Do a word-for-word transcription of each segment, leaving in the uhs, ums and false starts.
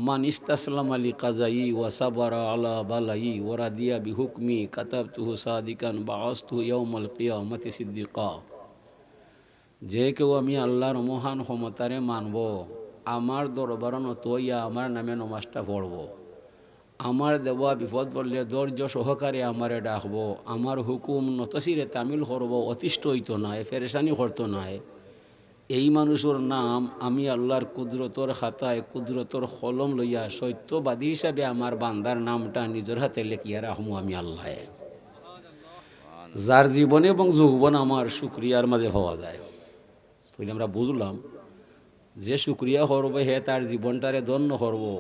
মান ইস্তাসলামা লিকাযায়ি ওয়া সাবারা আলা বালায়ি ওয়া রাদিয়া বিহুকমি কাতাবতুহু সাদিকান বাআসতুহু ইয়াউমাল কিয়ামাতি সিদ্দিকা। যে কেউ আমি আল্লাহর মহান ক্ষমতারে মানবো, আমার দরবারো নত অইয়া আমার নামে নমাজটা পড়বো, আমার দেওয়া বিপদ পড়লে ধৈর্য সহকারে আমারে ডাকবো, আমার হুকুম নতশিরে তামিল করবো, অতিষ্ঠ অইতো নায়, পেরেশানি করতো নায়, এই মানুষর নাম আমি আল্লাহর কুদরতর খাতায় কুদরতর কলম লইয়া সত্যবাদী হিসাবে আমার বান্দার নামটা নিজর হাতে লেখিয়া রাখমু আমি আল্লায়। যার জীবন এবং যৌবন আমার শুকরিয়ার মাঝে পাওয়া যায়। তাইলে আমরা বুঝলাম, যে শুকরিয়া করবো হে তার জীবনটারে ধন্য করবো,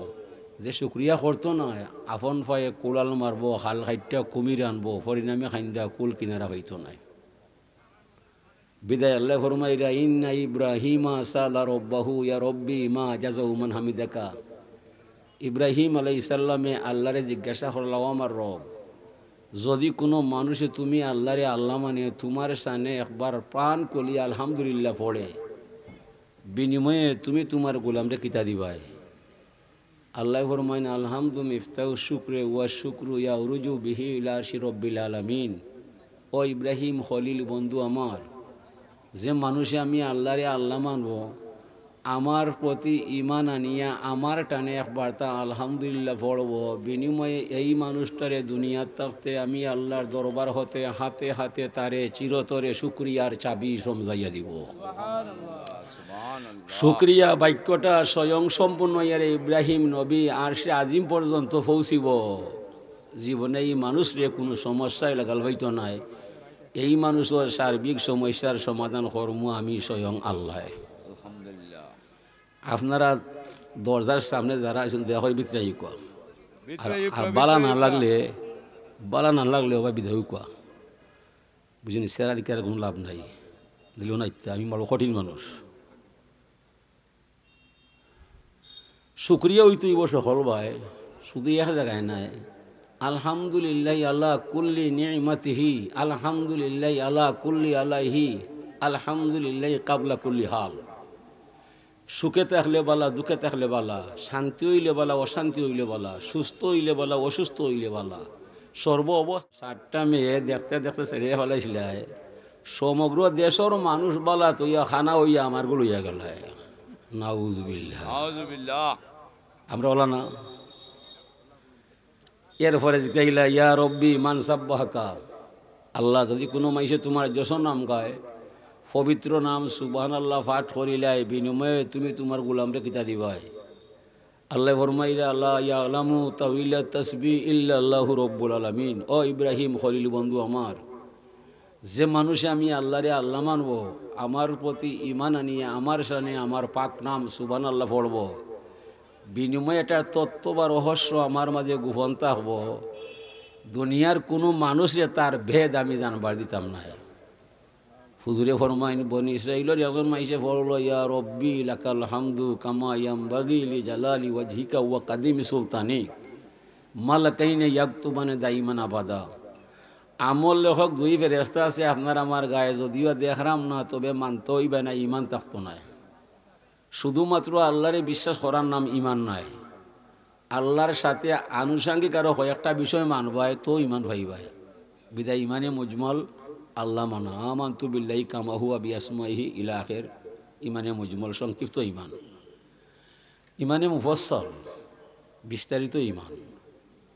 যে শুকরিয়া করতো নায়, আপন পায়ে কুড়াল মারবো, খাল কাইট্টা কুমির আনবো, পরিণামে কাইন্দা কুল কিনারা অইতো নায়। বিদায় আল্লায় ফরমাইরা, ইন্না ইব্রাহিমা সালা রব্বাহু ইয়া রব্বি মা জাযাউ মান হামিদাকা। ইব্রাহিম আলাইহিস সালামে আল্লাহরে জিজ্ঞাসা করলা, ও আমার রব, যদি কুনু মানুষে তুমি আল্লাহরে আল্লাহ মানে তুমার শানে একবার প্রাণ খুলি আলহামদুলিল্লাহ পড়ে, বিনিময়ে তুমি তুমার গোলামরে কিতা দিবায়? আল্লায় ফরমাইন, আলহামদু মিফতাহু শুকরে ওয়া শুকরু ইয়াউরুজু বিহি ইলা আরশি রব্বিল আলামিন। ও ইব্রাহিম খলিল বন্ধু আমার, যে মানুষে আমি আল্লাহরে আল্লাহ মানবো, আমার প্রতি ঈমান আনিয়া আমার টানে একবারতা আলহামদুলিল্লাহ পড়বো, বিনিময়ে এই মানুষটারে দুনিয়াত থাকতে আমি আল্লাহর দরবার হতে হাতে হাতে তারে চিরতরে শুকরিয়ার চাবি সমজাইয়া দিবো। শুকরিয়া বাক্যটা স্বয়ং সম্পূর্ণ অইয়ারে ইব্রাহিম নবী আরশে আজিম পর্যন্ত পৌঁছিবো। জীবনে এই মানুষরে কুনু সমস্যায় লাগাল অইতো নায়। এই মানুষর সার্বিক সমস্যার সমাধান করমু আমি স্বয়ং আল্লায়। আলহামদুলিল্লাহ। আপনারা দরজার সামনে যারা আইছইন, দয়া করি ভিতরে আইউক্কা। আর, আর বালা না লাগলে, বালা না লাগলে ওবা বিদায় অইউক্কা। বুঝছইন, সেরা দিকে আর কুনু লাভ নাই। দিলেও না ইত্যা, আমি বড় কঠিন মানুষ। শুকরিয়া অইতো অইবো সকল ভাই, শুধু এক জাগায় নায়। আলহামদুলিল্লাহি আলা কুল্লি নি'মাতিহি, আলহামদুলিল্লাহি আলা কুল্লি আলাইহি, আলহামদুলিল্লাহি কাবলা কুল্লি হাল। সুখে থাকলে বালা, দুঃখে থাকলে বালা, শান্তি অইলে বালা, অশান্তি অইলে বালা, সুস্থ অইলে বালা, অসুস্থ অইলে বালা, সর্ব অবস্থা। সাতটা মেয়ে দেখতে দেখতে ছেড়ে ফেলাইছিলায়, সমগ্র দেশর মানুষ বালা তইয়া খানা অইয়া আমার গুলো অইয়া গেলায়। নাউজুবিল্লাহ। নাউজুবিল্লাহ। আমরা ওলা না? এরপরে জিকাইলা, ইয়া রব্বি মান সাব্বাহাকা। আল্লাহ, যদি কুনু মাইনষে তুমার যশ নাম গায়, পবিত্র নাম সুবহানাল্লাহ পাঠ করিলায়, বিনিময়ে তুমি তুমার গোলামরে কিতা দিবায়? আল্লায় ফরমাইরা, লা ইয়ালামু তাউইলা তাসবিহ ইল্লাল্লাহু রব্বুল আলামিন। ও ইব্রাহিম খলিল বন্ধু আমার, যে মানুষে আমি আল্লাহরে আল্লাহ মানবো, আমার প্রতি ঈমান আনিয়া আমার শানে আমার পাক নাম সুবহানাল্লাহ পড়বো, বিনিময়ে এটার তত্ত্ব বা রহস্য আমার মাঝে গোপন থাকবো, দুনিয়ার কুনু মানুষরে তার ভেদ আমি জানবার দিতাম নায়। হুজুরে ফরমাইন, বনি ইসরাইলর একজন মাইনষে পড়লো, ইয়া রব্বি লাকাল হামদু কামা ইয়ামবাগি লি জালালি ওয়াজহিকা ওয়া কাদিমি সুলতানিক, মালাকাইনে ইয়াকতুবানে দাইমান আবাদা। আমল লেখক দুই ফেরেশতা আছে আপনার আমার গায়ে, যদিও দেখরাম না, তবে মানতে অইবা না, ঈমান থাকতো নায়। শুধুমাত্র আল্লাহরে বিশ্বাস করার নাম ঈমান নায়। আল্লাহর সাথে আনুষঙ্গিক আরো কয়েকটা বিষয় মানবায়, তো ঈমান পাইবায়। বিদায় ঈমানে মুজমল আল্লাহ মানা, আমানতু বিল্লাহি কামা হুয়া বিআসমাইহি ইলা আখির। ঈমানে মুজমল, সংক্ষিপ্ত ঈমান। ঈমানে মুফাসসাল, বিস্তারিত ঈমান।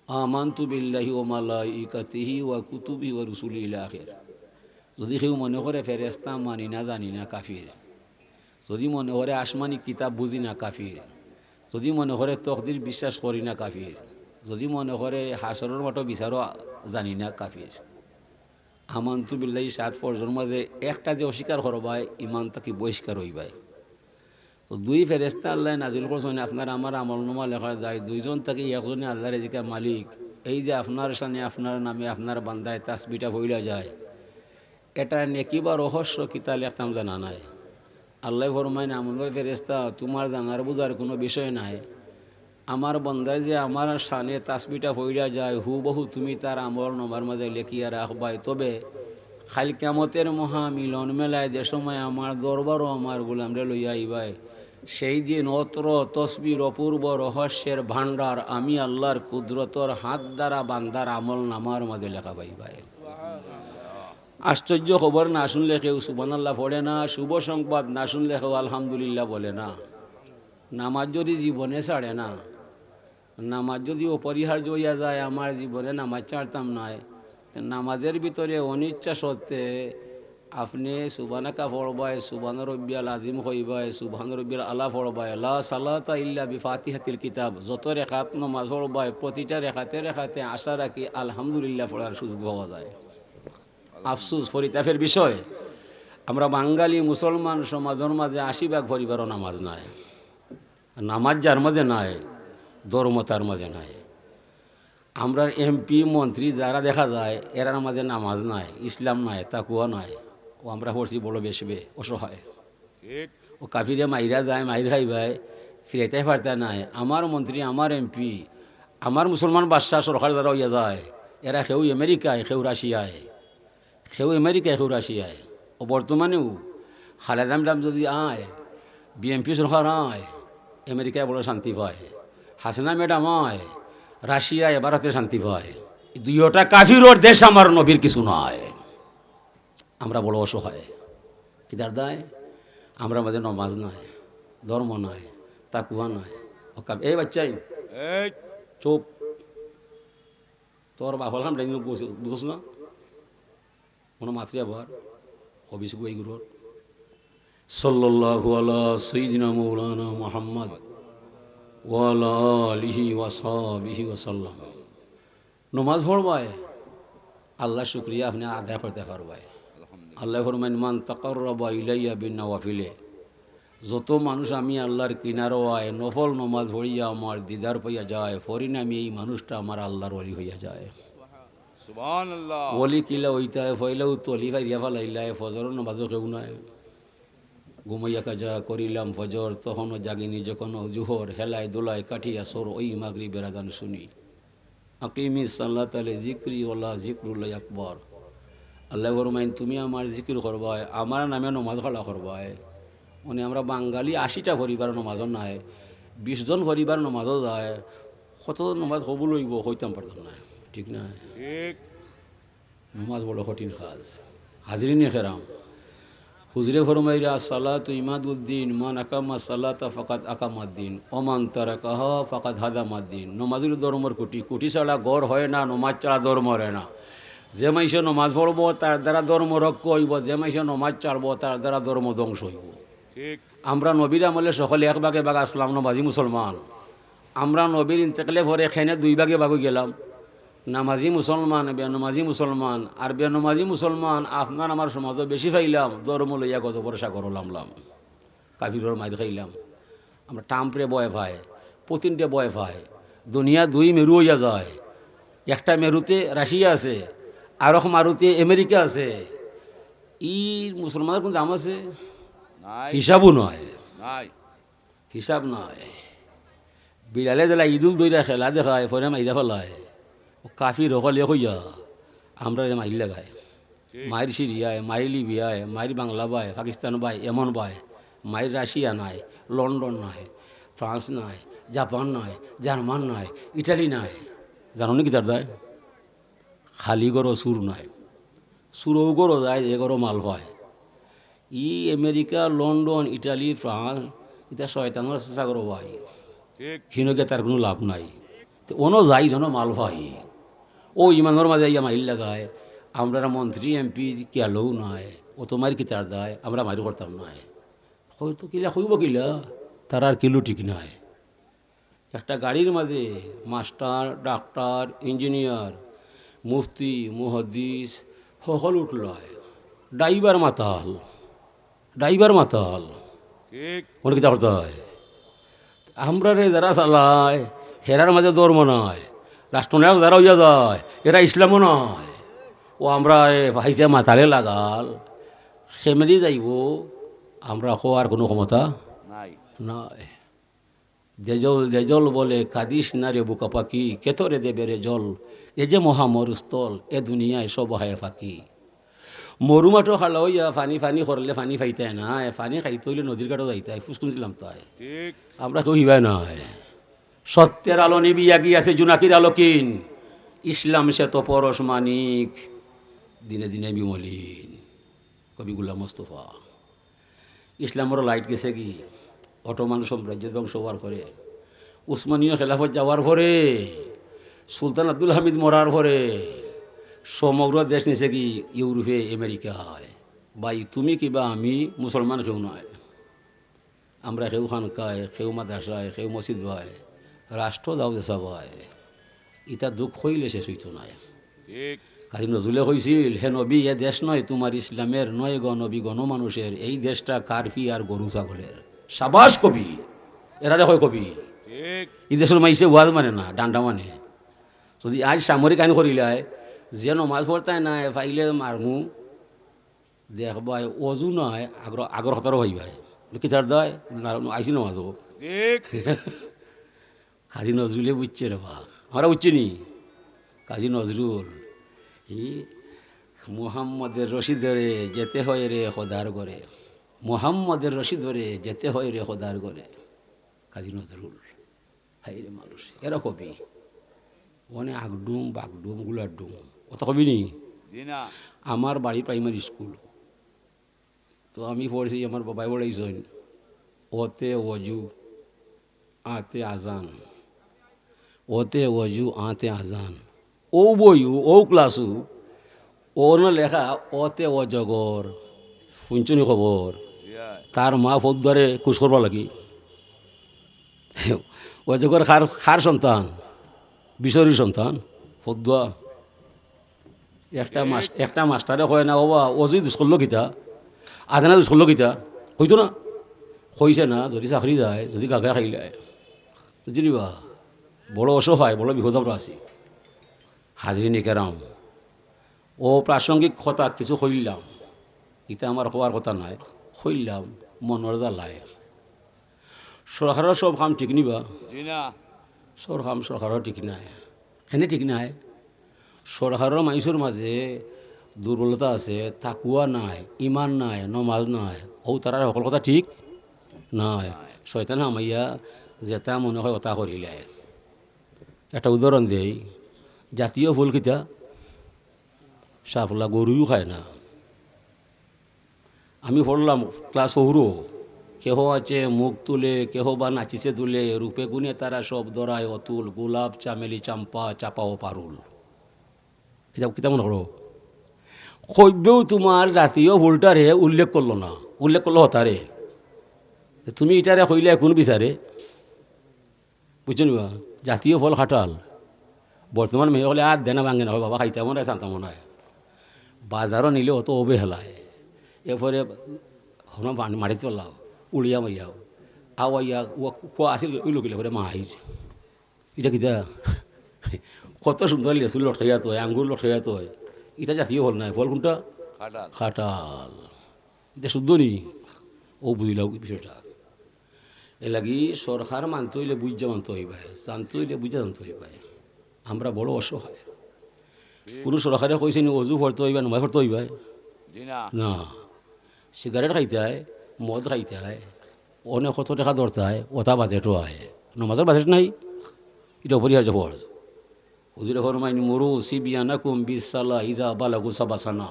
আমানতু বিল্লাহি ওয়া মালাইকাতিহি ওয়া কুতুবিহি ওয়া রুসুলিহি ইলা আখির। যদি কেউ মনে করে ফেরেশতা মানি না, জানি না, কাফির। যদি মনে করে আসমানি কিতাব বুঝি না, কাফির। যদি মনে করে তকদির বিশ্বাস করি না, কাফির। যদি মনে করে হাশরর মাঠো বিচারও জানি না, কাফির। আমানতু বিল্লাহি সাত ফরজর মাঝে একটা যে অস্বীকার করবায়, ঈমান থাকি বহিষ্কার অইবায়। তো দুই ফেরেশতা আল্লায় নাজিল করছইন, আপনার আমার আমলনামা লেখা যায়, দুইজন থাকি একজনে আল্লাহরে জিকায়, মালিক, এই যে আপনার শানে, আপনার নামে, আপনার বান্দায় তাসবিটা পড়িলা যায়, এটার নেকি বা রহস্য কিতা লেখতাম জানা নাই। আল্লায় ফরমাইন, আমলর ফেরেশতা, তুমার জানার বুঝার কুনু বিষয় নাই। আমার বান্দায় যে আমার শানে তাসবিটা পড়িয়া যায়, হুবহু তুমি তার আমলনামার মাঝে লেখিয়া রাখবায়। তবে কাইল কিয়ামতর মহা মিলন মেলায় যে সময় আমার দরবারো আমার গোলামরে লইয়া আইবায়, সেই দিন অত্র তসবির অপূর্ব রহস্যের ভাণ্ডার আমি আল্লাহর কুদরতর হাত দ্বারা বান্দার আমল নামার মাঝে লেখা পাইবায়। আশ্চর্য খবর না শুনলে কেউ সুবহানাল্লাহ পড়ে না, শুভ সংবাদ না শুনলে কেউ আলহামদুলিল্লাহ বলে না। নামাজ যদি জীবনে ছাড়ে না, নামাজ যদি অপরিহার্য হইয়া যায়, আমার জীবনে নামাজ ছাড়তাম নায়, তে নামাজের ভিতরে অনিচ্ছা সত্ত্বে আপনি সুবহানাকা পড়বায়, সুবহান রব্বিয়াল আজিম কইবায়, সুবহান রব্বিয়াল আলা পড়বায়, লা সালাতা ইল্লা বিফাতিহাতিল কিতাব, যত রেকাত নামাজ পড়বায়, প্রতিটা রেকাতে রেকাতে আশা রাখি আলহামদুলিল্লাহ পড়ার সুযোগ পাওয়া যায়। আফসোস, পরিতাপের বিষয়, আমরা বাঙালি মুসলমান সমাজর মাঝে আশি ভাগ পরিবারও নামাজ নাই। নামাজ যার মাঝে নাই, ধর্ম তার মাঝে নাই। আমরার এমপি, মন্ত্রী যারা দেখা যায়, এরার মাঝে নামাজ নাই, ইসলাম নাই, তাকুয়া নাই। ও আমরা পড়ছি বড় বেশবে অসহায়। ঠিক। ও কাফিরে মাইরা যায়, মাইর খাইবায়, ফিরাইতে পারতে নাই। আমার মন্ত্রী, আমার এমপি, আমার মুসলমান বাদশাহ সরকার যারা হইয়া যায়, এরা কেউ আমেরিকায়, কেউ রাশিয়ায়, কেউ আমেরিকায়, কেউ রাশিয়ায়। ও বর্তমানেও খালেদা ম্যাডাম যদি আয়, বিএনপি সরকার আয়, আমেরিকায় বড় শান্তি পায়। হাসিনা ম্যাডাম আয়, রাশিয়ায়, ভারতে শান্তি পায়। দুইটা কাফিরর দেশ আমার নবীর কিছু নাই। আমরা বড় অসহায়। কিতার দায়? আমরার মাঝে নমাজ নাই, ধর্ম নাই, তাকুয়া নাই। ও কাফ-, এই বাচ্চাই, এই। চুপ। তোর বাপ হলাম ডাইনি বুঝ-, বুঝছ না? মনে মাতরে আবার হবিস গুয়াই গুরুর। সাল্লাল্লাহু আলা সাইয়্যিদিনা মাওলানা মুহাম্মদ ওয়া আলা আলিহি ওয়া সাহবিহি ওয়া সাল্লাম। নমাজ পড়বায়, আল্লাহ শুকরিয়া আপনি আদায় করতে পারবায়। আল্লাহ ফরমাইন, "মান তাকাররাবা ইলাইয়া বিন নওয়াফিলে।" যত মানুষ আমি আল্লাহর কিনারো আয়, নফল নমাজ পড়িয়া আমার দিদার পাইয়া যায়, ফরিন আমি এই মানুষটা আমার আল্লাহর ওলি হইয়া যায়। সুবহানাল্লাহ। ওলি কিলা হইতা হয়, পয়লাউ তলি ফাইরিয়া ফালাইলায়, ফজর নমাজও কেউ নাই। ঘুমাইয়া কাজা করিলাম ফজর, তখনও জাগিনি যখন জুহর, হেলায় দোলায় কাটিয়া সর ওই মাগরিবের আজান শুনি। আকিমি সালাত আলে জিক্রি ওলা জিক্রুল্লাহ আকবর। আল্লাহ ফরমাইন, "তুমি আমার জিকির করবায়, আমার নামে নমাজ খাড়া করবায়।" মানে আমরা বাঙালি আশিটা পরিবার নমাজও নাই, বিশ জন পরিবার নমাজও যায়, কত নমাজ কবুল হইব কইতাম পারতাম না, ঠিক না? ঠিক। নমাজ বড় কঠিন কাজ। হাজিরিনে কেরাম, হুজুরে ফরমাইরা, "সালাতু ইমাদুদ্দিন, মান আকামা সালাতা ফাকাদ আকামাদ্দিন, ওমান তারাকাহা ফাকাদ হাদামাদ্দিন।" নমাজ হইল ধর্মর কুটি, কুটি ছাড়া ঘর হয় না, নমাজ ছাড়া ধর্ম হয় না। যে মাইনষে নমাজ পড়বো, তার দ্বারা ধর্ম রক্ষা হইব, যে মাইনষে নমাজ ছাড়বো, তার দ্বারা ধর্ম ধ্বংস হইব। ঠিক। আমরা নবীর আমলে সকলে এক ভাগে ভাগ আসলাম, নমাজি মুসলমান। আমরা নবীর ইন্তেকালে পরে খেনে দুই ভাগে ভাগ হই গেলাম, নামাজি মুসলমান, বেনমাজি মুসলমান। আর বেনমাজি মুসলমান আপনার আমার সমাজও বেশি পাইলাম, ধর্ম লইয়া গজবর সাগরও লামলাম, কাফিরর মাইর খাইলাম। আমরা ট্রাম্পরে ভয় পায়, পুতিনরে ভয় পায়, দুনিয়া দুই মেরু হইয়া যায়। একটা মেরুতে রাশিয়া আছে, আরক মারুতে আমেরিকা আছে। ই মুসলমানের কোনো দাম আছে? নাই। হিসাবও নয়। নাই। হিসাব নাই। বিড়ালে যেলা ইদুল দইরা খেলা দেখায়, ফরে মাইরা ফালায়। ও কাফির হকলে কইয়া, আমরারে মাইর লাগায়। ঠিক। মাইর সিরিয়ায়, মাইর লিবিয়ায়, মাইর বাংলা বায়, পাকিস্তান বায়, এমন বায়। মাইর রাশিয়া নাই, লন্ডন নাই, ফ্রান্স নাই, জাপান নাই, জার্মান নাই, ইটালি নাই। জানো নি কিতার দায়? খালি ঘরো চুর নাই। চুরও ঘরো যায়, যে ঘরো মাল পায়। ই আমেরিকা, লন্ডন, ইটালি, ফ্রান্স, ইতা শয়তানর চাচা ঘরো ভাই। ঠিক। হিনো গিয়া তার কোনো লাভ নাই। তে অনো যাই যেন মাল পাই। ও ইমানর মাঝে আইয়া মাইর লাগায়, আমরার মন্ত্রী, এমপি কিয়ালও নাই। ও তো মাইর কিতার দায়, আমরা মাইর করতাম নায়। হয়তো কিলা কইব কিলা, তার আর কিলো ঠিক নাই। একটা গাড়ির মাঝে মাস্টার, ডাক্তার, ইঞ্জিনিয়ার, মুফতি, মুহাদ্দিস হকল উঠলায়। ড্রাইভার মাতাল, ড্রাইভার মাতাল। ঠিক। অনো কিতা করতায়? আমরারে যারা চালায়, হেরার মাঝে ধর্ম নাই। রাষ্ট্রনায়ক যারা হইয়া যায়, এরা ইসলামও নাই। ও আমরা এ ফাইসা মাতালে লাগাল, খেমেদি যাইব, আমরা হওয়ার কোনো ক্ষমতা নাই। নাই। যে জল, যে জল বলে, "কাঁদিস না রে বুকা পাখি, কে তোরে দেবে রে জল? এ যে মহা মরুস্থল, এ দুনিয়ায় সব হায় ফাঁকি।" মরু মাঠো খাড়া অইয়া পানি পানি করলে পানি পাইতায় নায়, পানি খাইতে অইলে নদীর ঘাটো যাইতায়, ফুসকুনি দিলাম তাই। ঠিক। আমরা কেউ হিবায় নায়। সত্যের আলো নিবিয়া গিয়াছে জুনাকির আলো কিন, ইসলাম সে তো পরশ মানিক, দিনে দিনে বিমলিন। কবি গোলাম মোস্তফা। ইসলামর লাইট গেছে কি? অটোমান সাম্রাজ্য ধ্বংস হওয়ার পরে, উসমানীয় খেলাফত যাওয়ার পরে, সুলতান আব্দুল হামিদ মরার পরে সমগ্র দেশ নিছে কি? ইউরোপে, আমেরিকায়। ভাই, তুমি কিবা আমি মুসলমান কেউ নায়। আমরা কেউ খানকায়, কেউ মাদ্রাসায়, কেউ মসজিদ বায়, রাষ্ট্র দাও দেশা বায়। ইতা দুঃখ হইলে শেষ হইতো নায়। ঠিক। কাজী নজরুলে কইছিল, "হে নবী, এ দেশ নয় তোমার ইসলামের, নয় গো নবী গণমানুষের, এই দেশটা কারফি আর গরু ছাগলের।" সাবাস কবি, এরারে কয় কবি। ঠিক। এই দেশের মাইসে ওয়াজ মানে না, ডান্ডা মানে। যদি আজ সামরিক আইন করিলায়, যে নমাজ পড়তায় না, এ পাইলে মারমু, দেখবায়, অজু নাই, আগর, আগর কথারও হইবায়। কিতার দায়? না, আইছি নমাজ হবো। ঠিক। কাজী নজরুলে বুঝছে রে বা। আমরা বুঝছি নি? কাজী নজরুল। ই মোহাম্মদের রশি ধরে যেতে হয় রে খোদার ঘরে। মোহাম্মদের রশি ধরে যেতে হয় রে খোদার ঘরে। কাজী নজরুল। হায় রে মানুষ, এরা কবি। মানে আগডুম, বাগডুম, গুলাডুম। কথা কবি নি? জি না। আমার বাড়ি প্রাইমারি স্কুল। তো আমি পড়ছি, আমার বাবায় পড়াইছইন, অতে অজু, আতে আজান। অতে অজু, আতে আজান। ও বইও, ও ক্লাসও, ও না লেখা, অতে অজগর। শুনছো নি খবর? তার মা ফদ্দারে কুশ করবার লাগি। অজগর কার, কার সন্তান? বিশরীর সন্তান, ফদ্দা। একটা মাস-, একটা মাস্টারে কয় না, "ওবা, অজু দুষ করলো কিতা? আজানে দুষ করলো কিতা?" কইতো না? কইছে না, যদি চাকরি যায়, যদি গাগা খাইলায়। বুঝলি বা? বড় অসহায়, বড় বিপদ আমরা আছি। হাজিরিনে কেরাম, অপ্রাসঙ্গিক কথা কিছু কইলাম, ইতা আমার কওয়ার কথা নায়, কইলাম মনর জ্বালায়। সরকারর সব কাম ঠিক নি বা? জি না। সব কাম সরকারর ঠিক নায়। কেনে ঠিক নায়? সরকারর মাইনষর মাঝে দুর্বলতা আছে, তাকুয়া নাই, ইমান নাই, নমাজ নাই, অউ তারার হকল কথা ঠিক নায়। শয়তান হামাইয়া যেতা মনে হয় অতা করিলায়। একটা উদাহরণ দেই, জাতীয় ফুল কিতা? শাপলা, গরুও খায় না। আমি পড়লাম ক্লাস ফোরো, কেহ আছে মুখ তুলে, কেহ বা নাচিছে দুলে, রূপে গুণে তারা সব ধরায় অতুল, গোলাপ, চামেলি, চাম্পা, চাপা ও পারুল। কিতাব, কিতাব মনে করো। কইবেও তোমার জাতীয় ফুলটারে উল্লেখ করলো না, উল্লেখ করলো হতারে। তুমি ইটারে কইলে কোন বিচারে? বুঝছো নি বা? জাতীয় ফল কাঁঠাল। বর্তমান মেয়ে হকলে আর দেনা ভাঙে না, "হয় বাবা, খাইতাম মনে হয়, চান্তাম মনে হয়।" বাজারও নিলে অত অবহেলায়। এরপরে হনো পানি মারিত লাও, উড়িয়া মারিয়াও। আওয়াইয়া, ও কুয়া আসিল, ওই লোকিলে করে মা আইর। ইটা কিতা? কত সুন্দর লেচু লটকাইয়া তো, আঙ্গুর লটকাইয়া তো। ইটা জাতীয় ফল নায়, ফল কোনটা? কাঁঠাল। কাঁঠাল। ইটা শুদ্ধ নি? ও বুঝিলাও বিষয়টা। এর লাগি সরকার মানতে হইলে বুঝা মানতে হইবায়, জানতে হইলে বুঝা জানতে হইবায়। আমরা বড় অসহায়। কোনো সরকারে কইছে নি অজু পড়তে হইবা, নমাজ পড়তে হইবায়? জি না। না। সিগারেট খাইতায়, মদ খাইতায়, অনেক কত টেকা ধরতায়, অতা বাজেটও আয়। নমাজর বাজেট নাই, ইটা অপরিহার্য ফরজ। হুজুরে ফরমাইন, "মুরু সিবিয়ানাকুম বিসসালা ইজা বালাগু সাবাসানা।"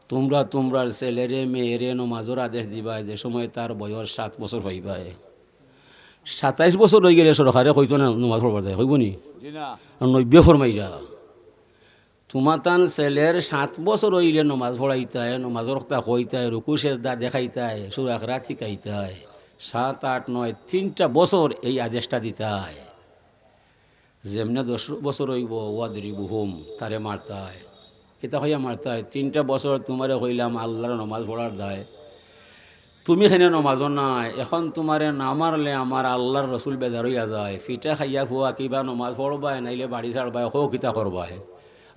তোমরা তোমরার ছেলেরে মেয়েরে নমাজর আদেশ দিবায় যে সময় তার বয়স সাত বছর পাইবায়। সাতাইশ বছর অইগেলে সরকারে কইতো না নমাজ পড়বার যায়, কইবো নি? জি না। আর নবীয়ে ফরমাইরা, তোমাতান ছেলের সাত বছর অইলে নমাজ পড়াইতায়, নমাজর কথা কইতায়, রুকু সেজদা দেখাইতায়, সূরা আখরাত শিখাইতায়, সাত, আট, নয়, তিনটা বছর এই আদেশটা দিতায়। যেমনে দশ বছর অইবো, "ওয়াদরিবুহুম", তারে মারতায়। কিতা কইয়া মারতায়? "তিনটা বছর তোমারে কইলাম আল্লাহর নমাজ পড়ার দায়, তুমি কেনে নমাজো নাই, এখন তোমারে না মারলে আমার আল্লাহর রসুল বেজার অইয়া যায়, ফিটা খাইয়া ফুয়া কিবা নমাজ পড়বায়, নাইলে বাড়ি ছাড়বায়, কও কিতা করবায়?"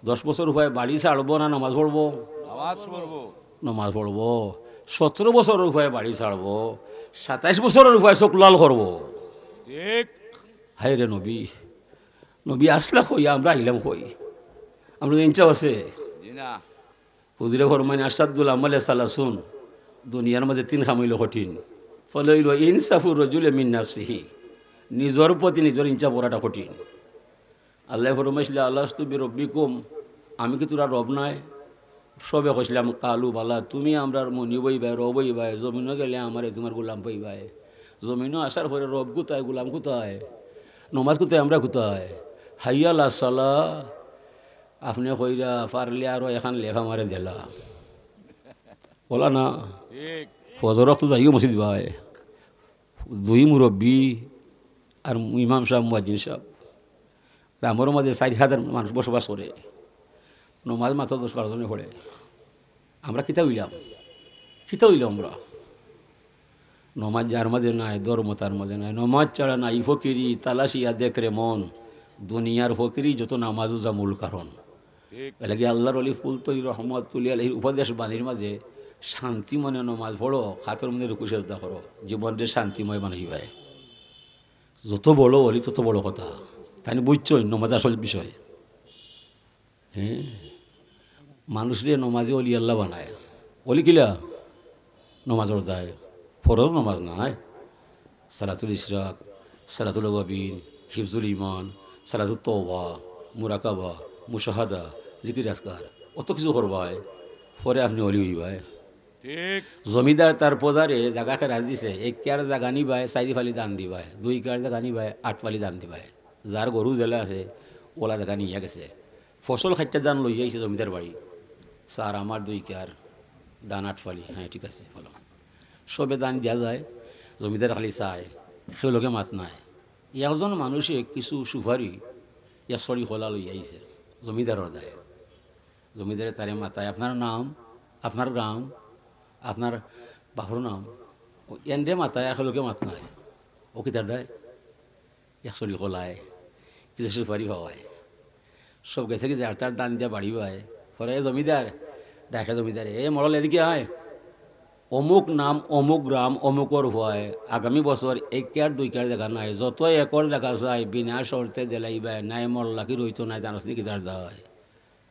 দশ বছর উপায় বাড়ি ছাড়বো না নমাজ পড়বো? নমাজ পড়বো। নমাজ পড়বো। সতেরো বছর উপায় বাড়ি ছাড়বো, সাতাইশ বছর উপায় চোখ লাল করবো। ঠিক। হায় রে নবী, নবী আসলা কই, আমরা আইলাম কই? আমরা ইনসাফ আছে? জি না। হুজুরে ফরমাইন, "আশাদ্দুল আমালে সালাসুন", দুনিয়ার মাঝে তিন কাম অইলো কঠিন। ফলে অইলো ইনসাফুর রজুলে মিন নাফসিহি, নিজর প্রতি নিজর ইনসাফ করাটা কঠিন। আল্লায় ফরমাইছলা, "আলাস্তু বিরব্বিকুম", আমি কি তোরা রব নায়? সবে কইছলাম, "কালু বালা, তুমি আমরার মুনিব অইবায়, রব অইবায়, জমিনো গেলে আমারে তুমার গোলাম পাইবায়। জমিনো আসার পরে রব কুথায়, গোলাম কুথায়, নমাজ কুথায়, আমরা কুথায়? হাইয়া আলা সালা।" আপনে কইরা পারলে আরো এখান লেফা মারে দিলা। বলা না? ঠিক। ফজর ওয়াক্ত যাইও মসজিদ ভাই, দুই মুরব্বি আর ইমাম সাব, মুয়াজ্জিন সাব। গ্রামর মাঝে চাইর হাজার মানুষ বসবাস করে, নমাজ মাত্র দশ বারো জনে পড়ে। আমরা কিতা অইলাম? কিতা অইলাম আমরা? নমাজ যার মাঝে নাই, ধর্ম তার মাঝে নাই। নমাজ ছাড়া নাই ফকিরি, তালাশিয়া দেখ রে মন। দুনিয়ার ফকিরি যত, নমাজ অইছে মূল কারণ। ঠিক। এরলাগি আল্লাহর ওলি ফুলতলি রহমতুল্লাহ আলাইহির উপদেশ বাণীর মাঝে, "শান্তি মনে নমাজ পড়ো, খাতর মনে রুকু সেজদা করো, জীবনরে শান্তিময় বানাইবায়।" যত বড় ওলি তত বড় কথা। তাইন বুঝছইন নমাজ আসল বিষয়। হ্যাঁ, মানুষরে নমাজে ওলি আল্লাহ বানায়। ওলি কিলা? নমাজর দায়, ফরজ নমাজ নায়, সালাতুল ইশরাক, সালাতুল আওয়াবিন, হিফজুল ইমান, সালাতুত তওবা, মুরাকাবা, মুশাহাদা, জিকির আজকার, অত কিছু করবায়, পরে আপনে ওলি অইবায়। ঠিক। জমিদার তার প্রজারে জাগা খেরাজ দিছে, এক কিয়ার জাগা নিবায়, চাইর ফালি দান দিবায়, দুই কিয়ার জাগা নিবায়, আট ফালি দান দিবায়। যার গরু যেলা আছে, ওলা জাগা নিয়া গেছে। ফসল খাইট্টা ধান লইয়া আইছে জমিদার বাড়ি। "স্যার, আমার দুই কিয়ার ধান আট ফালি।" "হ্যাঁ, ঠিক আছে, বলো।" সবে ধান দিয়া যায়, জমিদার খালি চায়, কেউ লগে মাত নাই। একজন মানুষে কিছু সুপারি ইয়া ছড়ি কলা লইয়া আইছে, জমিদারর দায়। জমিদারে তারে মাতায়, "আপনার নাম, আপনার গ্রাম, আপনার বাপর নাম?" ও এনরে মাতায়, আর কেউ লগে মাত নাই। ও কিতার দায়? এক ছড়ি কলায়, কিছু সুপারি পাওয়ায়। সব গেছে কি যার তার ধান দিয়া বাড়ি বায়। পরে এ জমিদার, ডাকে জমিদারে, "এ মরল, এদিকে আয়। অমুক নাম, অমুক গ্রাম, অমুকর পুয়ায়, আগামী বছর এক কিয়ার দুই কিয়ার জাগা নাই, যত একর জাগা চাই, বিনা শর্তে দিলাইবায়, নাই মরলা কি রইতো নাই, জানোস নি কিতার দায়?"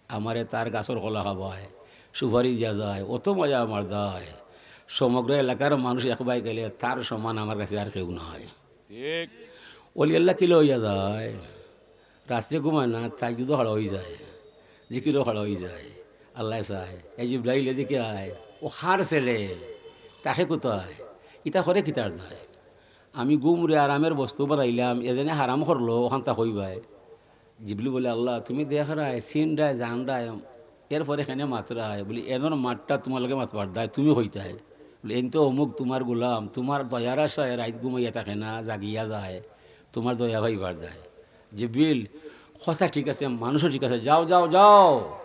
আমারে তার গাছর কলা খাবায়, সুপারি দিয়া যায়, অত মজা আমার দায়। সমগ্র এলাকার মানুষ একবায় গেলে তার সমান আমার কাছে আর কেউ নাই। ঠিক। ওলি আল্লাহ কিলা অইয়া যায়, রাত্রে ঘুমায় না, তাহাজ্জুদো খাড়া অই যায়, জিকিরো খাড়া অই যায়। আল্লায় চায়, "এই জিব্রাইল, এদিকে আয়, ও কার ছেলে, তাকে কোথায়, ইতা করে কিতার দায়?" আমি ঘুমরে আরামের বস্তু বানাইলাম, এ যেনে হারাম করলো, অখানতা কইবায়। জিবরিল বলে, "আল্লাহ, তুমি দেখরায়, চিনরায়, জানরায়, এরপরে কেনে মাতরায়?" বলি, "এনর মাতটা তুমার লগে মাতবার দায়, তুমি কইতায়।" বলি, "এইন তো অমুক তুমার গোলাম, তুমার দয়ার আশায় রাইত ঘুমাইয়া থাকে না, জাগিয়া যায়, তুমার দয়া পাইবার দায়।" জিবরিল, "কথা ঠিক আছে, মানুষও ঠিক আছে, যাও, যাও, যাও।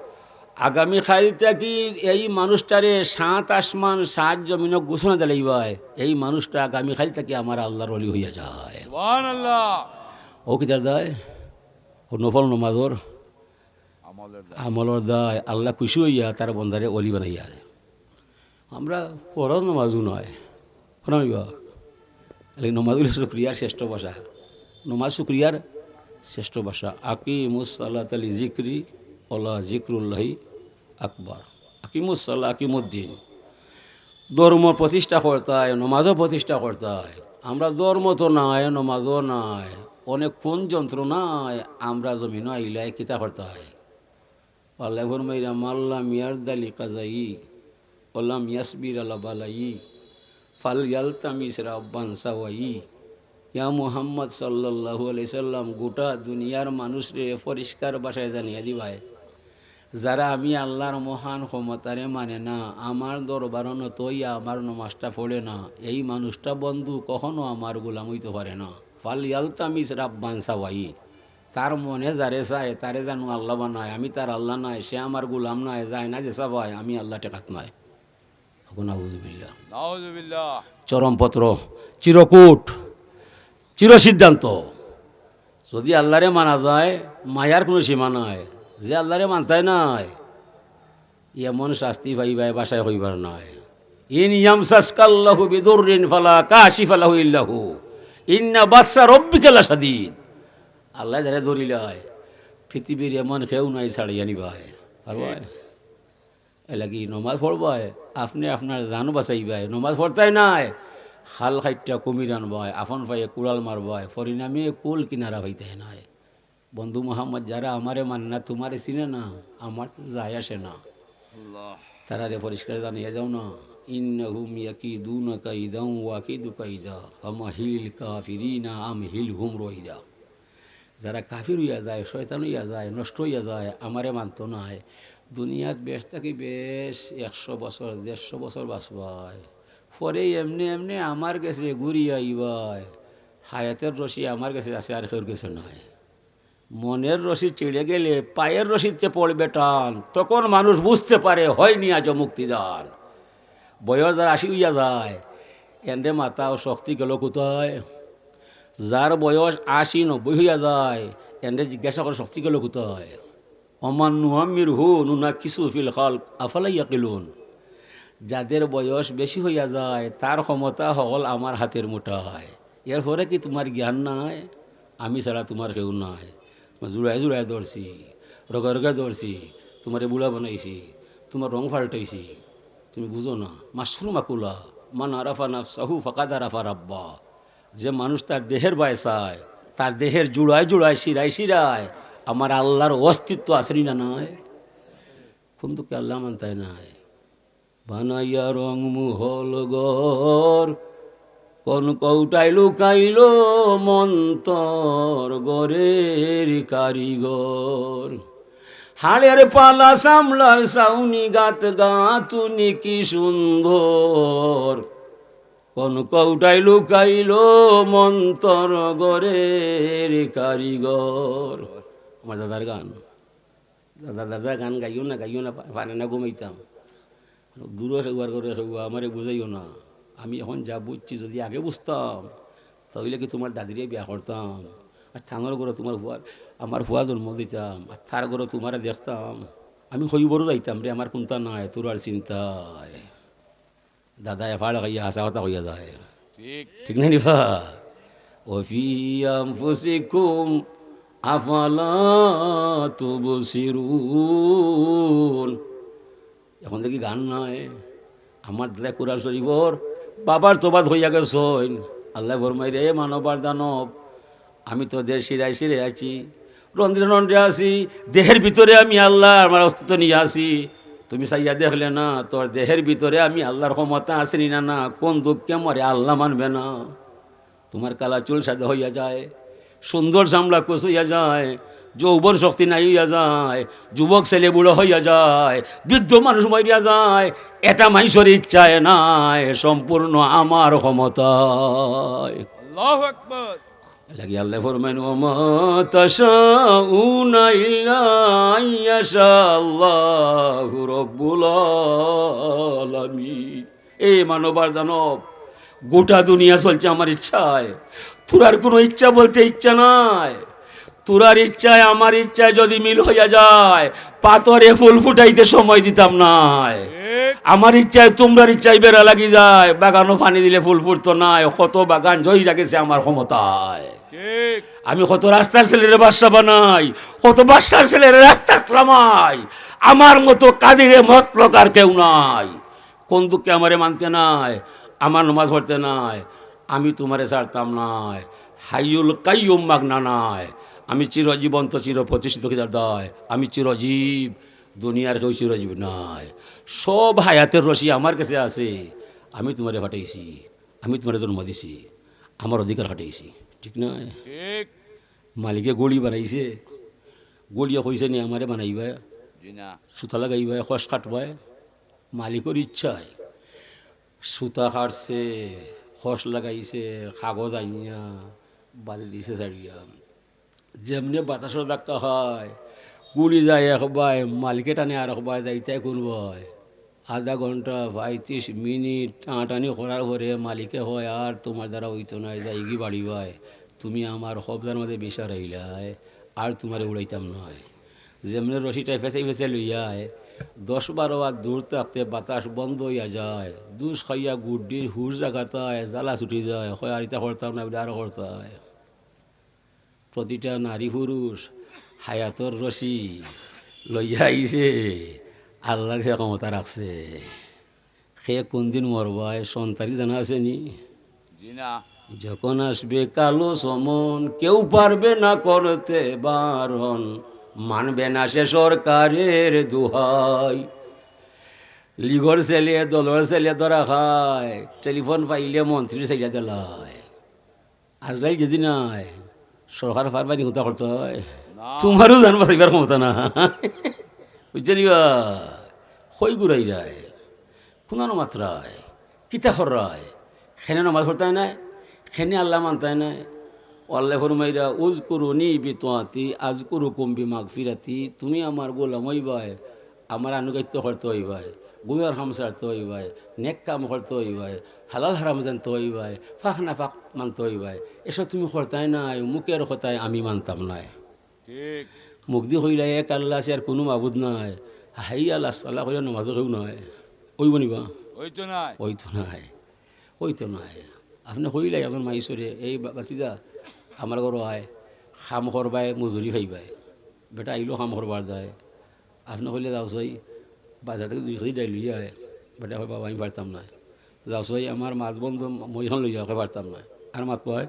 আগামী কাইল থাকি এই মানুষটারে সাত আসমান, সাত জমিনো ঘোষণা দিলাইবায়, এই মানুষটা আগামী কাইল থাকি আমার আল্লাহর ওলি অইয়া যায়।" সুবহানাল্লাহ। ও কিতার দায়? ও নফল নমাজর আমলর দায়। আমলর দায়। আল্লাহ খুশি অইয়া তার বন্দারে ওলি বানাইয়া দেয়। আমরা ফরজ নমাজও নায়, ফরমাইবা। এই নমাজ অইলো শুকরিয়ার শ্রেষ্ঠ ভাষা। নমাজ শুকরিয়ার শ্রেষ্ঠ ভাষা। "আকিমুস সালাতা লি যিকরি ওয়ালা যিকরুল্লাহি আকবার।" আকিমুস সালা, আকিমুদ্দিন। ধর্ম প্রতিষ্ঠা করতায়, নমাজও প্রতিষ্ঠা করতায়। আমরা ধর্ম তো নাই, নমাজও নাই। অনেক কোন যন্ত্রণায় আমরা জমিনো আইলাই কিতা করতায়? আল্লায় ফরমাইরা, "মাল্লাম ইয়ারদা লিকাজাই, ওয়ালাম ইয়াসবির আলা বালাই, ফাল ইয়ালতামিস রাব্বান সাওয়াই।" ইয়া মুহাম্মদ সাল্লাল্লাহু আলাইহি সাল্লাম, গোটা দুনিয়ার মানুষরে পরিষ্কার ভাষায় জানিয়া দিবায়, যারা আমি আল্লাহর মহান ক্ষমতারে মানে না, আমার দরবারো নত অইয়া আমার নমাজটা পড়ে না, এই মানুষটা বন্ধু কখনো আমার গোলাম অইতো পারে না। ফাল ইয়ালতামিস রাব্বান সাওয়াই, তার মনে যারে চায়, তারে জানু আল্লাহ বানায়। আমি তার আল্লাহ নায়, সে আমার গোলাম নায়, যায় না যে চাবায়, আমি আল্লাহ ঠেকাত নায়। এখন নাউজুবিল্লাহ। নাউজুবিল্লাহ। চরমপত্র, চিরকূট, চিরসিদ্ধান্ত। যদি আল্লাহরে মানা যায়, মায়ার কোনো সীমা নাই। যে আল্লাহরে মানতায় নায়, এমন শাস্তি পাইবায়, ভাষায় কইবার নায়। "ইন ইয়ামসাসকাল্লাহু বিদুররিন ফালা কাশিফা লাহু ইল্লা হু, ইন্না বাতশা রাব্বিকা লাশাদীদ।" আল্লায় যারে ধরিলায়, পৃথিবীর এমন কেউ নাই ছাড়িয়া নিবায়। আর ভাই, এরলাগি নমাজ পড়বায়, আপনে আপনার জান বাঁচাইবায়। নমাজ পড়তায় নায়, খাল কাইট্টা কুমির আনবায়, আপন পায়ে কুড়াল মারবায়, পরিণামে কুল কিনারা পাইতায় নায়। বন্ধু মোহাম্মদ, যারা আমারে মানে না, তুমারে চিনে না, আমার তো যায় আসে না। আল্লাহ। তারারে পরিষ্কার জানাইয়া যাও না, "ইন্নাহুম ইয়াকিদুনা কাইদাও ওয়া আকিদু কাইদা, ফামাহিলিল কাফিরিনা আমহিলহুম রুয়াইদা।" যারা কাফির অইয়া যায়, শয়তান অইয়া যায়, নষ্ট অইয়া যায়, আমারে মানতো নায়, দুনিয়াত বেশ থাকি বেশ একশো বছর, দেড়শো বছর বাঁচবায়, পরে এমনে এমনে আমার গেছে ঘুরিয়া আইবায়। হায়াতের রশি আমার গেছে আছে, আর কেউর গেছে নায়। মনের রশি ছিঁড়ে গেলে পায়ের রশিতে পড়বে টান, তখন মানুষ বুঝতে পারে হয়নি আজও মুক্তিদান। বয়স যার আশি অইয়া যায়, এনরে মাতাও শক্তি গেল কোথায়? যার বয়স আশি নব্বই অইয়া যায়, এনরে জিজ্ঞাসা করো শক্তি গেল কোথায়? ওমান নুআম্মিরহু নুনাক্কিসু ফিল খালক আফালা ইয়াকিলুন। যাদের বয়স বেশি অইয়া যায়, তার ক্ষমতা হকল আমার হাতের মুঠায়। এরপরে কি তুমার জ্ঞান নাই? আমি ছাড়া তুমার কেউ নাই। তুমার জুড়ায় জুড়ায় ধরছি, রগে রগে ধরছি, তুমারে বুড়া বানাইছি, তুমার রং পাল্টাইছি, তুমি বুঝো না। মাশরুম আকুলা, মান আরাফা নাফসাহু ফাকাদ আরাফা রাব্বা। যে মানুষ তার দেহের বায় চায়, তার দেহের জুড়ায় জুড়ায়, শিরায় শিরায় আমার আল্লাহর অস্তিত্ব আছে নি না নাই? কোন দুঃখে আল্লাহ মানতায় নাই? বানাইয়া রং মহল ঘর, কোন কৌটায় লুকাইল মন্তর ঘরের কারিগর। হাড়ের পালা চামড়ার ছাউনি গাত গাঁথুনি কি সুন্দর, কোন কৌটায় লুকাইল মন্তর ঘরের কারিগর। আমার দাদার গান। দাদা, দাদা, গান গাইও না, গাইও না, পা-, পারে না ঘুমাইতাম। দূরে কেউ আর ঘরে কেউ, আমারে বুঝাইও না। আমি এখন যা বুঝছি, যদি আগে বুঝতাম, তাহলে কি তুমার দাদিরে বিয়া করতাম, আর তানর ঘরে তুমার ফুয়ার, আমার ফুয়া জন্ম দিতাম, আর তার ঘরে তুমারে দেখতাম। আমি কই বড় যাইতাম রে, আমার কুন্তা নাই, তোর আর চিন্তায়। দাদায় ফাড় খাইয়া হাছা কথা কইয়া যায়। ঠিক। ঠিক না নি বা? ওয়া ফি আনফুসিকুম আফালা তুবসিরুন। এখন দেখি গান নাই। আমার দাদায় কোরআন শরীফর বাবার তবাত হইয়া গেছইন। আল্লায় ফরমাইরা, "এ মানবর দানব, আমি তো দেহের শিরায় শিরায় আছি, রন্ধ্রে রন্ধ্রে আছি, দেহের ভিতরে আমি আল্লাহ, আমার অস্তিত্ব নিয়া আছি। তুমি চাইয়া দেখলে না, তোর দেহের ভিতরে আমি আল্লাহর ক্ষমতা আছে নি না, না? কোন দুঃখে আমারে আল্লাহ মানবে না?" তুমার কালা চুল সাদা হইয়া যায়, সুন্দর চামড়া কুচইয়া যায়, যৌবন শক্তি নাই অইয়া যায়, যুবক ছেলে বুড়া হইয়া যায়, বৃদ্ধ মানুষ মরিয়া যায়। এটা মানষর ইচ্ছায় নায়, সম্পূর্ণ আমার ক্ষমতায়। আল্লাহু আকবার। এরলাগি আল্লায় ফরমাইন, "ওয়া মা তাশাউনা ইল্লা আন ইয়াশা আল্লাহু রাব্বুল আলামিন।" এ মানবর দানব, গোটা দুনিয়া চলছে আমার ইচ্ছায়। তোরার কোনো ইচ্ছা বলতে ইচ্ছা নাই। তোরার ইচ্ছায় আমার ইচ্ছায় যদি মিল হইয়া যায়, পাথরে ফুল ফুটাইতে সময় দিতাম নায়। ঠিক। আমার ইচ্ছায় তুমরার ইচ্ছায় বেড়া লাগি যায়, বাগানো পানি দিলে ফুল ফুটতো নায়। কত বাগান জয়রা গেছে আমার ক্ষমতায়। ঠিক। আমি কত রাস্তার ছেলেরে বাদশা বানাই, কত বাদশার ছেলেরে রাস্তাত লামাই। আমার মতো কাদিরে মতলক আর কেউ নাই। কোন দুঃখে আমারে মানতে নায়, আমার নমাজ পড়তে নায়, আমি তুমারে ছাড়তাম নায়। হাইয়ুল কাইয়ুম মাগনা নায়, আমি চিরজীবন্ত চির প্রতিষ্ঠিত কিতার দায়, আমি চিরজীব, দুনিয়ার কেউ চিরজীব নায়। সব হায়াতের রশি আমার গেছে আছে, আমি তুমারে পাঠাইছি, আমি তুমারে জন্ম দিছি, আমার অধিকার খাটাইছি, ঠিক নায়? ঠিক। মালিকে ঘড়ি বানাইছে, ঘড়িয়ে কইছে নি আমারে বানাইবায়, জি না। সুতা লাগাইবায়, খস কাটবায়, মালিকর ইচ্ছায়। সুতা কাটছে, খস লাগাইছে, কাগজ আনিয়া বাদে দিছে ছাড়িয়া। যেমনে বাতাসর ধাক্কা খায়, ঘড়ি যায় একবায়, মালিকে টানে আরকবায়, যাইতায় কুনবায়? আধা ঘন্টা, পঁয়ত্রিশ মিনিট টানাটানি করার পরে মালিকে কয়, "আর তুমার দ্বারা অইতো নায়, যাইগি বাড়িবায়, তুমি আমার কবজার মাঝে বিষ হারাইলায়, আর তুমারে উড়াইতাম নায়।" যেমনে রশিটায় ফেঁচাই ফেঁচাই লইয়ায়, দশ বারো হাত দূর থাকতে বাতাস বন্ধ অইয়া যায়, দুষ খাইয়া গুড্ডির হুশ জাগাত আয়, জ্বালা ছুটি যায়, কয়, "আর ইতা করতাম না, ইটা আরো করতায়।" প্রতিটা নারী পুরুষ হায়াতর রশি লইয়া আইছে, আল্লার সে ক্ষমতা রাখছে। কে কুনদিন মরবায়, সন তারিখ জানা আছে নি? জি না। যখন আসবে কালো সমন, কেউ পারবে না করতে বারণ, মানবে না সে সরকারের দোহাই। লীগর ছেলে, দলর ছেলে ধরা খায়, টেলিফোন পাইলে মন্ত্রীর সাইডা দিলায়। আজরাইল যেদিন আয়, সরকার পারবা নি কুন্তা করতে অয়? না। তুমারও জান বাঁচাইবার ক্ষমতা না। বুঝছো নি বা? কই ঘুরাইরায়? কুনানো মাতরায়? কিতা কররায়? কেনে নমাজ পড়তায় নায়? কেনে আল্লা মানতায় নায়? ও আল্লায় ফরমাইরা, "উযকুরুনি বিতাআতি আযকুরুকুম বিমাগফিরাতি।" তুমি আমার গোলাম অইবায়, আমার আনুগত্য করতে অইবায়, গুনার কাম ছাড়তে অইবায়, নেক কাম করতে অইবায়, হালাল হারাম জানতে অইবায়, পাক না পাক মানতে অইবায়। এসব তুমি করতায় নায়, মুখের কথায় আমি মানতাম নায়। ঠিক। মুখদি কইলা, "এক আল্লা আছে, আর কুনু মাবুদ নাই।" হাইয়া আলা সালা কইলা, নমাজও কেউ নাই। অইবো নি বা? অইতো নায়। অইতো নায়। অইতো নায়। আপনে কইলা একজন মাইসরে, "এই বা-, বাতিজা, আমার ঘরো আয়, কাম করবায়, মজুরি পাইবায়।" বেটা আইলো কাম করবার দায়। আপনে কইলে, "যাও চাই, বাজার থাকি দুই কেজি ডাইল লইয়া আয়।" বেটা কয়, "বাবা, আমি পারতাম নায়।" "যাও চাই, আমার মাছ বন্ধ মই খান লইয়া আয়।" কয়, "পারতাম নায়।" আর মাত পায়,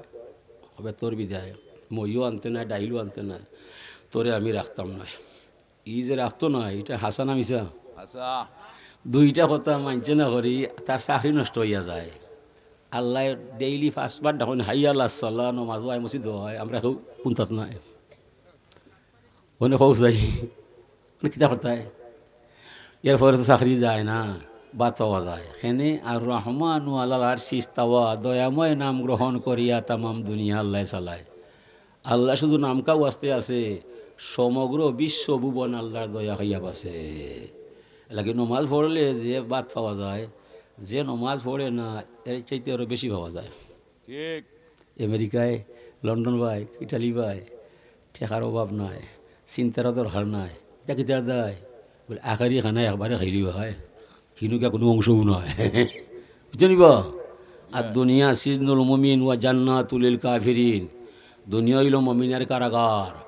কবে, "তোর বিদায়, মইও আনতে নায়, ডাইলও আনতে নায়, তোরে আমি রাখতাম নায়।" ই যে রাখতো নায়, ইটা হাছা না মিছা? হাছা। দুইটা কথা মানছে না করি, তার চাকরি নষ্ট অইয়া যায়। আল্লায় ডেইলি পাঁচবার ডাকইন, "হাইয়া আলা সালা", নমাজও আয়, মসজিদও আয়, আমরা কেউ কুন্তাত নাই। অনে কও যাই, অনে কিতা করতায়? এরপরে তো চাকরি যায় না, ভাত পাওয়া যায়। কেনে? আর রহমানু আলাল আরশি ইস্তাওয়া, দয়াময় নাম গ্রহণ করিয়া তামাম দুনিয়া আল্লায় চালায়। আল্লা শুধু নামকা ওয়াস্তে আছে, সমগ্র বিশ্ব ভুবন আল্লার দয়া খাইয়া বাঁচে। লাগে নমাজ পড়লে যে ভাত পাওয়া যায়, যে নমাজ পড়ে না, এর চাইতে আরো বেশি পাওয়া যায়। ঠিক। আমেরিকায়, লন্ডন বায়, ইটালি বায়, টেকার অভাব নাই, চিন্তারও দরকার নাই। ইতা কিতার দায়? বলে, "আখেরি খানা একবারে খাইলি বায়, হিনো গিয়া কুনু অংশও নাই।" বুঝছো নি বা? "আদ দুনিয়া সিজনুল মুমিন ওয়া জান্নাতুল লিল কাফিরিন।" দুনিয়া অইলো মমিনের কারাগার,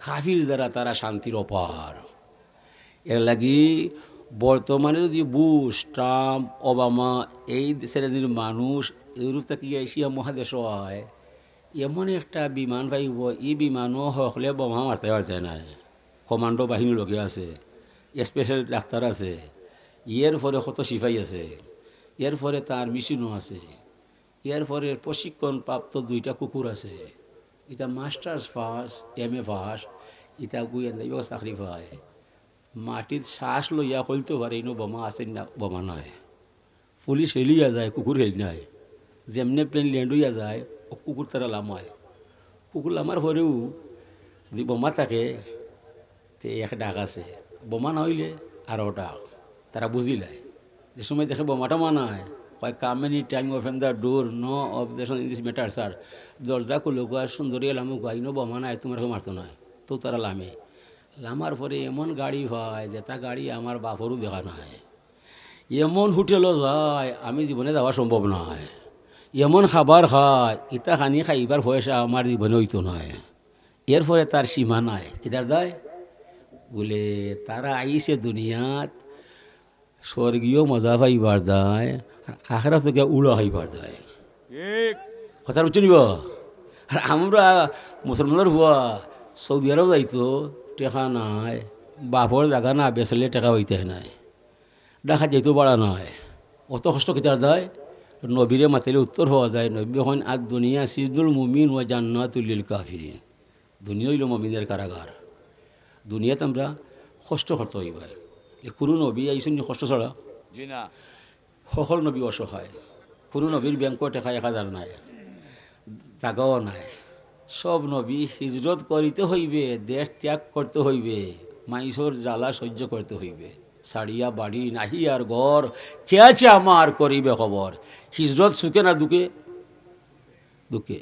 কাফির যারা, তারা শান্তির অপার। এর লাগি বর্তমানে যদি বুশ, ট্রাম্প, ওবামা, এই শ্রেণীর মানুষ ইউরোপ থাকি এশিয়া মহাদেশো আয়, এমন একটা বিমান পাইবো, ই বিমানও হকলে বোমা মারতে পারতে নায়। কমান্ডো বাহিনীর লগে আছে, স্পেশাল ডাক্তার আছে, এর পরে কত সিপাহী আছে, এর পরে তার মেশিনও আছে। এর পরে প্রশিক্ষণ প্রাপ্ত দুইটা কুকুর আছে। ইতা masters pass, M A pass, ইতা গোয়েন্দা বিভাগো চাকরি পায়। মাটিত শ্বাস লইয়া কইলতো পারে, ইনো বোমা আছে না, বোমা নাই। পুলিশ হেলিয়া যায়, কুকুর হেলি নাই। যেমনে প্লেন ল্যান্ড অইয়া যায়, ও কুকুর তারা লামায়। কুকুর লামার পরেও যদি বোমা থাকে, তে এক ডাক আছে, বোমা না অইলে আরো ডাক। তারা বুঝিলায়। যে সময় দেখে বোমাটা মানায়, কয়, "Come any time, open the door, no objection in this matter, sir." দরজা খুলুক্কা, সুন্দরী লামুক্কা, ইনো বোমা নাই, তুমারে কেউ মারতো নায়। তো তারা লামে। লামার পরে এমন গাড়ি পায়, যেটা গাড়ি আমার বাপরও দেখা নাই। এমন হোটেলো যায়, আমি জীবনে যাওয়া সম্ভব নায়। এমন খাবার খায়, ইতা খানি খাইবার পয়সা আমার জীবনে অইতো নায়। এরপরে তার সীমা নাই। কিতার দায়? বলে, তারা আইছে দুনিয়াত স্বর্গীয় মজা পাইবার দায়, আর আখেরাতো গিয়া উড়া খাইবার দায়। ঠিক। কথা বুঝছো নি বা? আর আমরা মুসলমানর পুয়া সৌদি আরব যাইতো, টেকা নাই, বাপর জাগা না বেচলে টেকা পাইতে নাই। ঢাকা যাইতো ভাড়া নাই। অত কষ্ট কিতার দায়? নবীরে মাতিলে উত্তর পাওয়া যায়। নবী কইন, "আদ দুনিয়া সিজনুল মুমিন ওয়া জান্নাতুল লিল কাফিরিন।" দুনিয়া অইলো মমিনের কারাগার। দুনিয়াত আমরা কষ্ট করতে অইবায়। এ কুনু নবী আইছইন নি কষ্ট ছাড়া? জি না। হকল নবী অসহায়। কুনু নবীর ব্যাংকো টেকা এক হাজার নাই, জাগাও নাই। সব নবী হিজরত করিতে হইবে, দেশ ত্যাগ করতে হইবে, মাইনষর জ্বালা সহ্য করতে হইবে। ছাড়িয়া বাড়ি নাহি আর ঘর, কে আছে আমার করিবে খবর। হিজরত সুখে না দুঃখে? দুঃখে।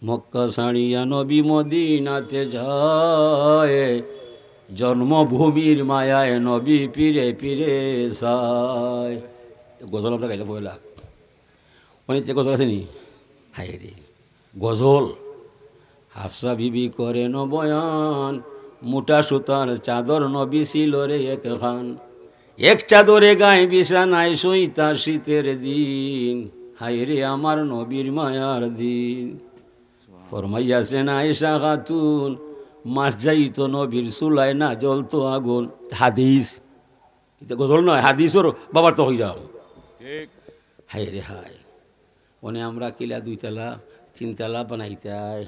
মক্কা ছাড়িয়া নবী মদিনাতে যায়, জন্মভূমির মায়ায় নবী ফিরে ফিরে চায়। গজল আমরা গাইলে পয়লা। অনেক গজল আছে নি? হায় রে, গজল। হাফসা বিবি করেন বয়ান, মোটা সুতার চাদর নবী ছিল রে একখান। এক চাদরে গায়ে বিছানায় শুইতা শীতের দিন, হায় রে আমার নবীর মায়ার দিন। ফরমাইয়াছেন আয়েশা খাতুন, মাস যাইতো নবীর চুলায় না জ্বলতো আগুন। হাদিস, ইটা গজল নয়, হাদিসর বাবার তো হইলাম। ঠিক। হায় রে হায়, মানে আমরা কিলা দুইতলা তিনতলা বানাইতায়,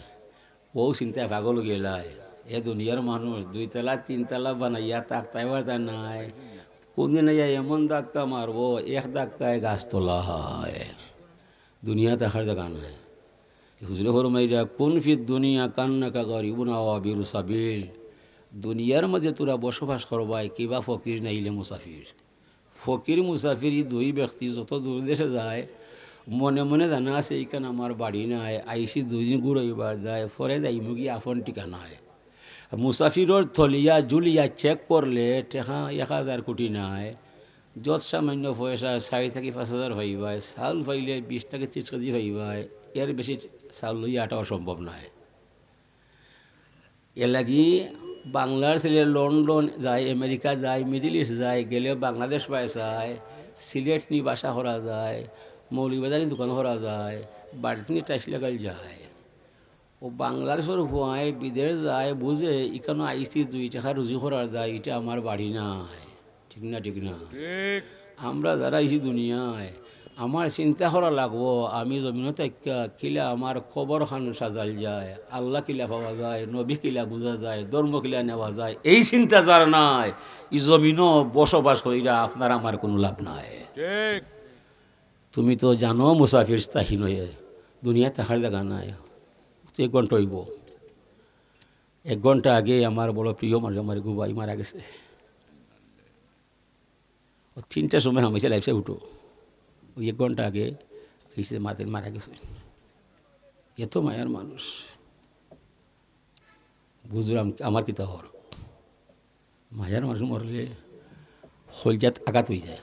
ও চিন্তায় পাগল গেলায়। এ দুনিয়ার মানুষ দুইতলা তিনতলা বানাইয়া থাকতায় পারতা নায়। কোনদিন আইয়া এমন ধাক্কা মারবো, এক ধাক্কায় গাছ তলা হয়। দুনিয়া থাকার জাগা নায়। হুজুরে ফরমাইরা, "কুন ফিদ দুনিয়া কান্নাকা গরিবুন আও আবিরু সাবিল।" দুনিয়ার মাঝে তোরা বসবাস করবায় কিবা ফকির নাইলে মুসাফির। ফকির মুসাফির ই দুই ব্যক্তি যত দূর দেশে যায়, মনে মনে জানা আছে, "এইখান আমার বাড়ি নায়, আইছি দুই দিন ঘুরাইবার যায়, পরে যাইমুগি আপন ঠিকানায়।" মুসাফিরর থলিয়া জুলিয়া চেক করলে টেকা এক হাজার কোটি নায়, যত সামান্য পয়সা চাইর থাকি পাঁচ হাজার পাইবায়, চাউল পাইলে বিশ থাকি তিরিশ কেজি পাইবায়, এর বেশি চাউল লইয়া আটা অসম্ভব নায়। এর লাগি বাংলার ছেলে লন্ডন যায়, আমেরিকা যায়, মিডল ইস্ট যায়, গেলে বাংলাদেশ পায় চায়, সিলেট নি বাসা করা যায়, মৌলভীবাজার নি দোকান করা যায়, বাড়িত নি টাইলস লাগাইল যায়। ও বাংলাদেশর ফুয়ায় বিদেশ যায়, বুঝে ইখানো আইছি দুই টেকা রুজি করার যায়, ইটা আমার বাড়ি নায়। ঠিক না, ঠিক না? ঠিক। আমরা যারা আইছি দুনিয়ায়, আমার চিন্তা করা লাগবো, আমি জমিনো থাকিয়া কিলা আমার কবর খান সাজাইল যায়, আল্লাহ কিলা পাওয়া যায়, নবী কিলা বুঝা যায়, ধর্ম কিলা নেওয়া যায়। এই চিন্তা যার নাই, ই জমিনো বসবাস কইরা আপনার আমার কুনু লাভ নাই। ঠিক। তুমি তো জানো মুসাফির স্থায়ী নয়, দুনিয়া থাকার জাগা নাই। তো এক ঘন্টা অইবো, এক ঘন্টা আগে আমার বড় প্রিয় মানুষ আমার গুবাই মারা গেছে। ও তিনটার সময় হামাইছে, "লাইফ সাহেব উঠো।" ওই এক ঘন্টা আগে আইছে, মাতে মারা গেছে। এত মায়ার মানুষ। বুঝলাম আমার কিতা হওয়ার। মায়ার মানুষ মরলে কইলজাত আঘাত অইযায়।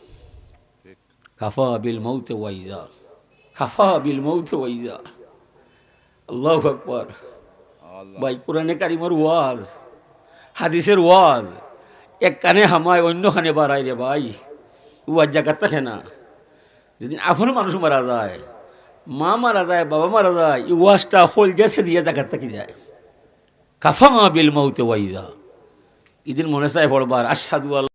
কাফা বিল মৌতে ওয়াইজা, কাফা বিল মৌতে ওয়াইজা। আল্লাহু আকবার। আল্লাহ। ভাই, কোরআনে কারিমর ওয়াজ, হাদিসের ওয়াজ, এক কানে হামায় অন্য কানে বাড়ায় রে ভাই। ওয়াজ জাগাত থাকে না। যেদিন আপন মানুষ মারা যায়, মা মারা যায়, বাবা মারা যায়, ই ওয়াজটা কইলজা ছেদিয়া জাগাত থাকি যায়। কাফা বিল মৌতে ওয়াইজা। ইদিন মনে চায় পড়বার, আশহাদু আল্লা